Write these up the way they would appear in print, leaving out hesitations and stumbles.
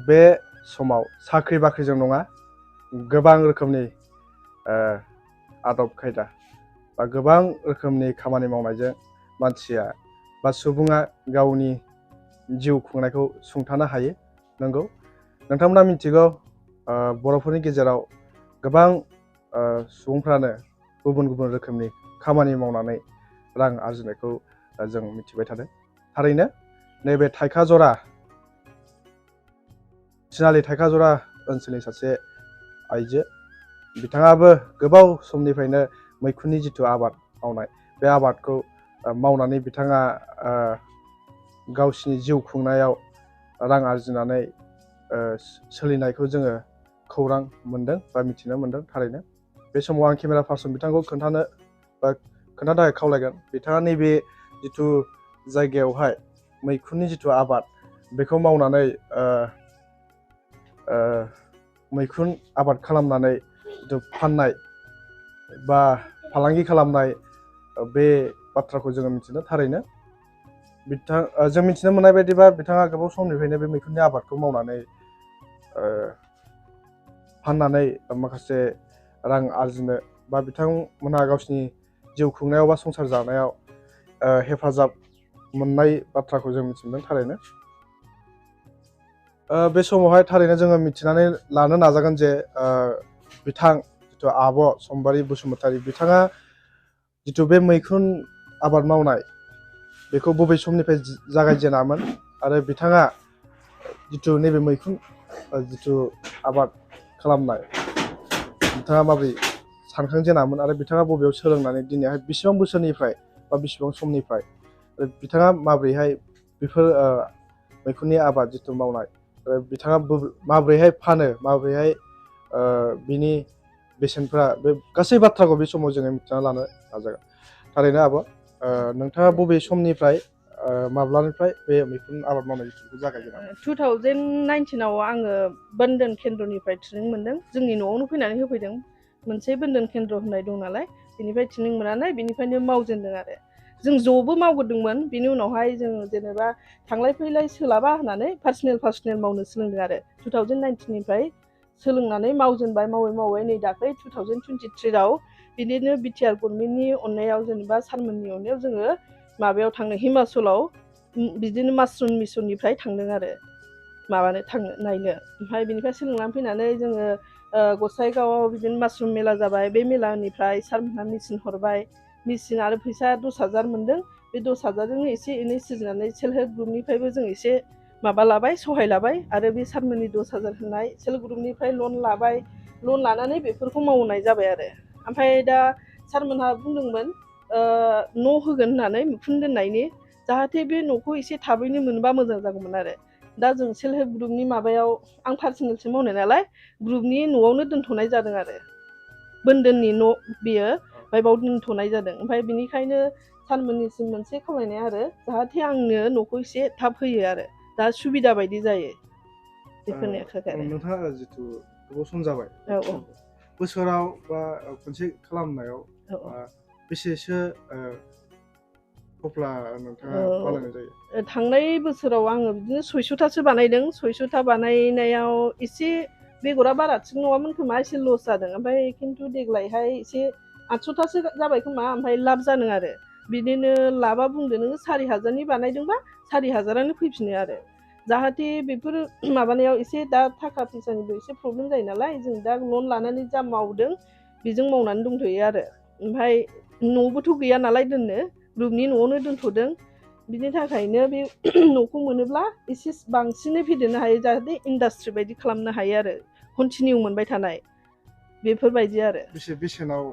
बे समाव साख्रि बाख्रिजों नङा गोबां रोखोमनि आदब खायदा बा गोबां रोखोमनि खामानि मावनायजों मानसिया बा सुबुङा गावनि जिउ खुंनायखौ सुंथानो हायो। नंगौ नोंथांमोना मिथिगौ बर'फोरनि गेजेराव गोबां सुबुंफ्रानो गुबुन गुबुन रोखोमनि खामानि मावनानै रां आरजिनायखौ जों मिथिबाय थादों। थारैनो नैबे थाइखाजरा थिनालि थाइखाजरा ओनसोलनि सासे आइजो बिथाङाबो गोबाव समनिफ्रायनो मैखुननि जिथु आबाद मावनाय बे आबादखौ मावनानै बिथाङा गावसिनि जिउ खुंनायाव रां आरजिनानै सोलिनायखौ जोङो खौरां मोनदों बा मिथिनो मोनदों। थारैनो बे समाव आं केमेरा पार्सन बिथांखौ खोन्थानो थाखाय खावलायगोन। बिथाङा नैबे जिथु जायगायावहाय मैखुननि जिथु आबाद बेखौ मावनानै मैखुन आबाद खालामनानै जिथु फाननाय बा फालांगि खालामनाय बे बाथ्राखौ जोङो मिथिनो थारैनो जों मिथिनो मोननाय बायदिबा बिथाङा गोबाव समनिफ्रायनो बे मैखुननि आबादखौ मावनानै फाननानै माखासे रां आरजिनो बा बिथांमोनहा गावसिनि जिउ खुंनायाव बा संसार जानायाव हेफाजाब मोननाय बाथ्राखौ जों मिथिदों। थारैनो बे समावहाय थारैनो जोङो मिथिनानै लानो नाजागोन जे बिथां जिथु आब' सम्बारि बसुमतारी बिथाङा जिथु बे मैखुन आबाद मावनाय बेखौ बबे समनिफ्राय जागायजेनामोन आरो बिथाङा जिथु नैबे मैखुन जिथु आबाद खालामनाय बिथाङा माबोरै सानखांजेनामोन आरो बिथाङा बबेयाव सोलोंनानै दिनैहाय बेसेबां बोसोरनिफ्राय बा बेसेबां समनिफ्राय बिथाङा माबोरैहाय बेफोर मैखुननि आबाद जिथु मावनाय बिथाङा माबोरैहाय फानो माबोरैहाय बिनि बेसेनफ्रा बे गासै बाथ्राखौ बे समाव जोङो मिथिना लानो नाजागोन। थारैनो आब' नोंथाङा बबे समनिफ्राय माब्लानिफ्राय बे मैखुन आबाद मावनाय जागायजेना? 2019आव आङो बोन्दोन केन्द्रनिफ्राय ट्रेनिं मोन्दों। जोंनि न'आवनो फैनानै होफैदों। मोनसे बोन्दोन केन्द्र होननाय दं नालाय बेनिफ्राय ट्रेनिं मोननानै बेनिफ्रायनो मावजेनदों आरो जों ज'बो मावबोदोंमोन। बेनि उनावहाय जों जेनेबा थांलाय फैलाय सोलाबा होननानै पार्सनेल मावनो सोलोंदों आरो 2019निफ्राय सोलोंनानै मावजेनबाय। मावै मावै नै दाख्लै 2023आव बिदिनो बिटिआर गभर्नमेन्टनि अननायाव जेनेबा सारमोननि अननायाव जोङो माबायाव थांनो हिमाचलाव बिदिनो मासरुम मिसननिफ्राय थांदों आरो थांनो नायनो। ओमफ्राय बिनिफ्राय सोलोंनानै फैनानै जोङो गसाइगावआव बिदिनो मासरुम मेला जाबाय। बे मेलानिफ्राय सारमोनहा मेचिन हरबाय। मेचिन आरो फैसा 10,000 मोनदों। बे 10,000जोंनो एसे एनै सुजिनानै सेल्फ हेल्प ग्रुपनिफ्रायबो जों एसे माबा लाबाय सहाय लाबाय आरो बे सारमोननि 10,000 होनाय सेल्फ ग्रुपनिफ्राय लन लाबाय। लन लानानै बेफोरखौ मावनाय जाबाय आरो ओमफ्राय दा सारमोनहा बुंदोंमोन न' होगोन होननानै मैखुन दोननायनि, जाहाथे बे न'खौ एसे थाबैनो मोनबा मोजां जागौमोन आरो दा जों सेल्फ हेल्प ग्रुपनि माबायाव आं पार्सनेलसो मावनाय नालाय ग्रुपनि न'आवनो दोनथ'नाय जादों आरो बोन्दोननि न' बेयो ओमफ्राय बाव दोनथ'नाय जादों। ओमफ्राय बिनिखायनो सारमोननिसिम मोनसे खावलायनाय आरो जाहाथे आंनो न'खौ एसे थाब होयो आरो दा सुबिदा बायदि जायो बेफोरनि थाखाय आरो। नोंथाङा जिथु गोबाव सम जाबाय औ बोसोराव बा खनसे खालामनायाव बेसेसो थफ्ला नोंथाङा बानायनाय जायो? थांनाय बोसोराव आङो बिदिनो 600थासो बानायदों। 600था बानायनायाव एसे बेगरा बारा थिग नङामोन खोमा, एसे लस जादों। ओमफ्राय खिन्थु देग्लायहाय एसे 800थासो जाबाय खोमा। ओमफ्राय लाब जादों आरो बिदिनो लाबा बुंदो नोङो 4,000नि बानायदोंबा 4,000आनो फैफिनो आरो जाहाथे बेफोर माबानायाव एसे दा थाखा फैसानिबो एसे प्रब्लेम जायो नालाय जों दा लन लानानै जा मावदों बेजों मावनानै दंथ'यो आरो ओमफ्राय न'बोथ' गैया नालाय दोननो, ग्रुपनि न'आवनो दोनथ'दों। बिनि थाखायनो बे न'खौ मोनोब्ला एसे बांसिनै फेदेरनो हायो, जाहाथे इन्डास्ट्रि बायदि खालामनो हायो आरो कन्टिनिउ मोनबाय थानाय बेफोरबायदि आरो। बेसेनाव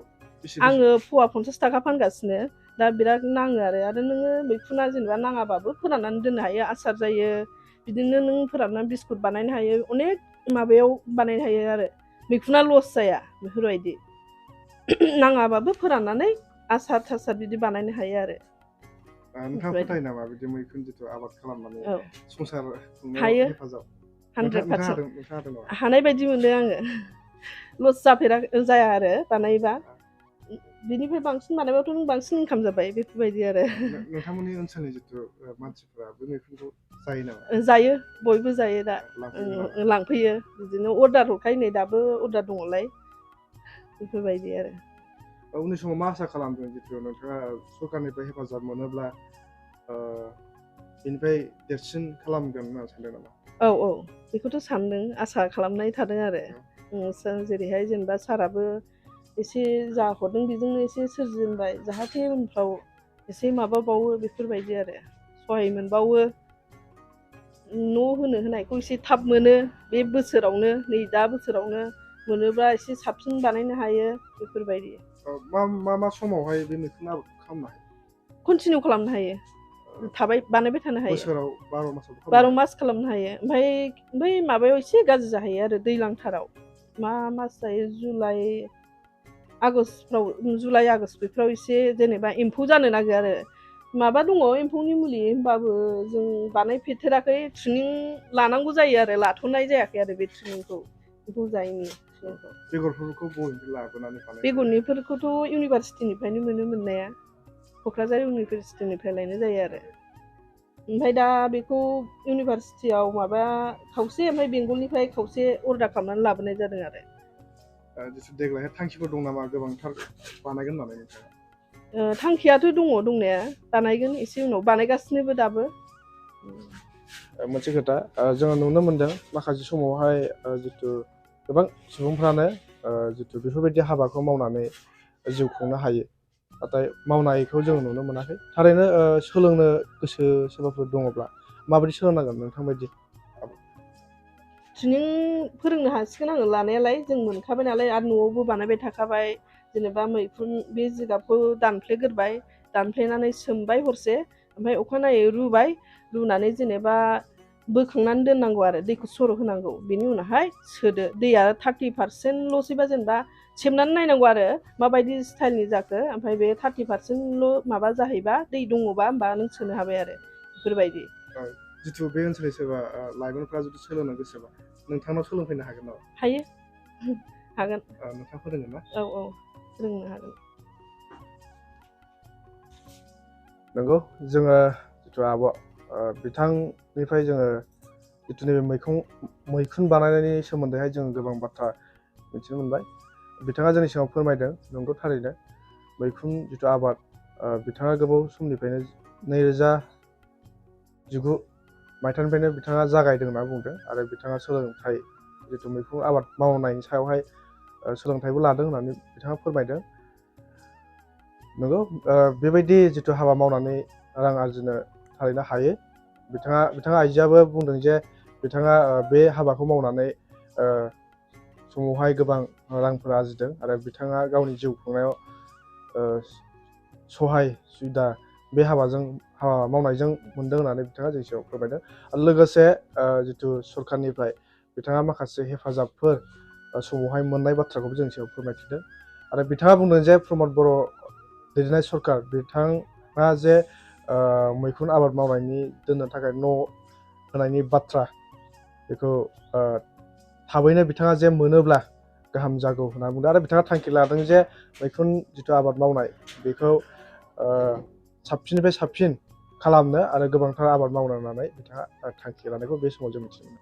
आङो फवा 50 थाखा फानगासिनो। दा बिराद नाङो आरो नोङो मैखुना जेनेबा नाङाबाबो फोराननानै दोननो हायो, आसार जायो। बिदिनो नों फोराननानै बिस्कुट बानायनो हायो, अनेक माबायाव बानायनो हायो आरो मैखुना लस जाया बेफोरबायदि। नाङाबाबो फोराननानै आसार थासार बिदि बानायनो हायो आरो। नोंथाङा फोथायो नामा बिदि मैखुन जिथु आबाद खालामनानै संसार खुंनायाव हायो हेफाजाब? 100% हानाय बायदि मोनो आङो। लस जाया आरो बानायोबा बिनिफ्राय बांसिन बानायबाथ' नों बांसिन इनकाम जाबाय बेफोरबायदि आरो नोंथांमोननि ओनसोलनि जिथु मानसिफोरा बे मैखुनखौ जायो नामा? जायो बयबो जायो दा लांफैयो नामा? लांफैयो बिदिनो अर्डार हरखायो नै दाबो अर्डार दङलाय बेफोरबायदि आरो उननि समाव मा आसा खालामदों जिथु नोंथाङा सरकारनिफ्राय हेफाजाब मोनोब्ला बेनिफ्राय देरसिन खालामगोन होनना सानदों नामा? औ बेखौथ' सानदों आसा खालामनाय थादों आरो जेरैहाय जेनेबा साराबो एसे जा हरदों बेजोंनो एसे सोरजिबाय जाहाथे उनफ्राव एसे माबाबावो बेफोरबायदि आरो सहाय मोनबावो न' होनायखौ एसे थाब मोनो बे बोसोरावनो नै दा बोसोरावनो मोनोब्ला एसे साबसिन बानायनो हायो बेफोरबायदि मा समावहाय बे मैखुन आबादखौ खालामनो हायो? कन्टिनिउ खालामनो हायो बानायबाय थानो हायो बोसोराव 12 मासाव 12 मास खालामनो हायो ओमफ्राय माबायाव एसे गाज्रि जाहैयो आरो दैज्लांथाराव मा मास जायो जुलाइ आगस्ट बेफोराव एसे जेनेबा एम्फौ जानो नागिरो आरो माबा दङ एम्फौनि मुलि होमबाबो जों बानायफेरथेराखै ट्रेनिं लानांगौ जायो आरो लाथ'नाय जायाखै आरो बे ट्रेनिंखौ एम्फौ जायैनि बेगरफोरखौ बबेनिफ्राय लाबोनानै बानायो? बेगरनिफोरखौथ' इउनिभारसिटिनिफ्रायनो मोननाया क'क्राझार इउनिभारसिटिनिफ्राय लायनाय जायो आरो ओमफ्राय दा बेखौ इउनिभारसिटियाव माबा खावसे ओमफ्राय बेंगलनिफ्राय खावसे अर्डार खालामनानै लाबोनाय जादों आरो देग्लायहाय थांखिफोर दं नामा गोबांथार बानायगोन होननानै नोंथाङा? थांखियाथ' दङ दंनाया बानायगोन एसे उनाव बानायगासिनोबो दाबो मोनसे खोथा जोङो नुनो मोनदों माखासे समावहाय जिथु गोबां सुबुंफ्रानो जिथु बेफोरबायदि हाबाखौ मावनानै जिउ खुंनो हायो नाथाय मावनायखौ जों नुनो मोनाखै थारैनो सोलोंनो गोसो सोरबाफोर दङब्ला माबायदि सोलोंनांगोन नोंथांबायदि? ट्रेनिं फोरोंनो हासिगोन आङो लानायालाय जों मोनखाबाय नालाय आरो न'आवबो बानायबाय थाखाबाय जेनेबा मैखुन बे जिगाबखौ दानफ्लेग्रोबाय दानफ्लेनानै सोमबाय हरसे ओमफ्राय अखानायै रुनानै जेनेबा बोखांनानै दोननांगौ आरो दैखौ सर' होनांगौ बेनि उनावहाय सोदो दैया 30%ल'सैबा जेनेबा सेबनानै नायनांगौ आरो माबायदि स्टाइलनि जाखो ओमफ्राय बे 30%ल' माबा जाहैबा दै दङबा होमबा नों सोनो हाबाय आरो बेफोरबायदि जिथु बे ओनसोलनि सोरबा लाइमोनफ्रा जुदि सोलोंनो गोसोबा नोंथांनाव सोलोंफैनो हागोन नामा? हायो हागोन नोंथाङा फोरोंगोन ना? औ फोरोंनो हागोन। नंगौ जोङो जिथु आब' बिथांनिफ्राय जोङो जिथु नैबे मैखुन बानायनायनि सोमोन्दैहाय जोङो गोबां बाथ्रा मिथिनो मोनबाय बिथाङा जोंनि सिगाङाव फोरमायदों नंगौ थारैनो मैखुन जिथु आबाद बिथाङा गोबाव समनिफ्रायनो 2019 मायथाइनिफ्रायनो बिथाङा जागायदों होनना बुंदों आरो बिथाङा सोलोंथाइ जिथु मैखुन आबाद मावनायनि सायावहाय सोलोंथाइबो लादों होननानै बिथाङा फोरमायदों। नंगौ बेबायदि जिथु हाबा मावनानै रां आरजिनो थारैनो हायो बिथाङा आइजोआबो बुंदों जे बिथाङा बे हाबाखौ मावनानै समावहाय गोबां रांफोर आरजिदों आरो बिथाङा गावनि जिउ खुंनायाव सहाय सुबिदा बे हाबा मावनायजों मोनदों होननानै बिथाङा जोंनि सिगाङाव फोरमायदों आरो लोगोसे जिथु सरकारनिफ्राय बिथाङा माखासे हेफाजाबफोर समावहाय मोननाय बाथ्राखौबो जोंनि सिगाङाव फोरमायथिदों आरो बिथाङा बुंदों जे प्रमद बर' दैदेननाय सरकार बिथाङा जे मैखुन आबाद मावनायनि दोननो थाखाय न' होनायनि बाथ्रा बेखौ थाबैनो बिथाङा जे मोनोब्ला गाहाम जागौ होनना बुंदों आरो बिथाङा थांखि लादों जे मैखुन जिथु आबाद मावनाय बेखौ साबसिननिफ्राय साबसिन खालामनो आरो गोबांथार आबाद मावनो होननानै बिथाङा थांखि लानायखौ बे समाव जों मिथिनो मोनो।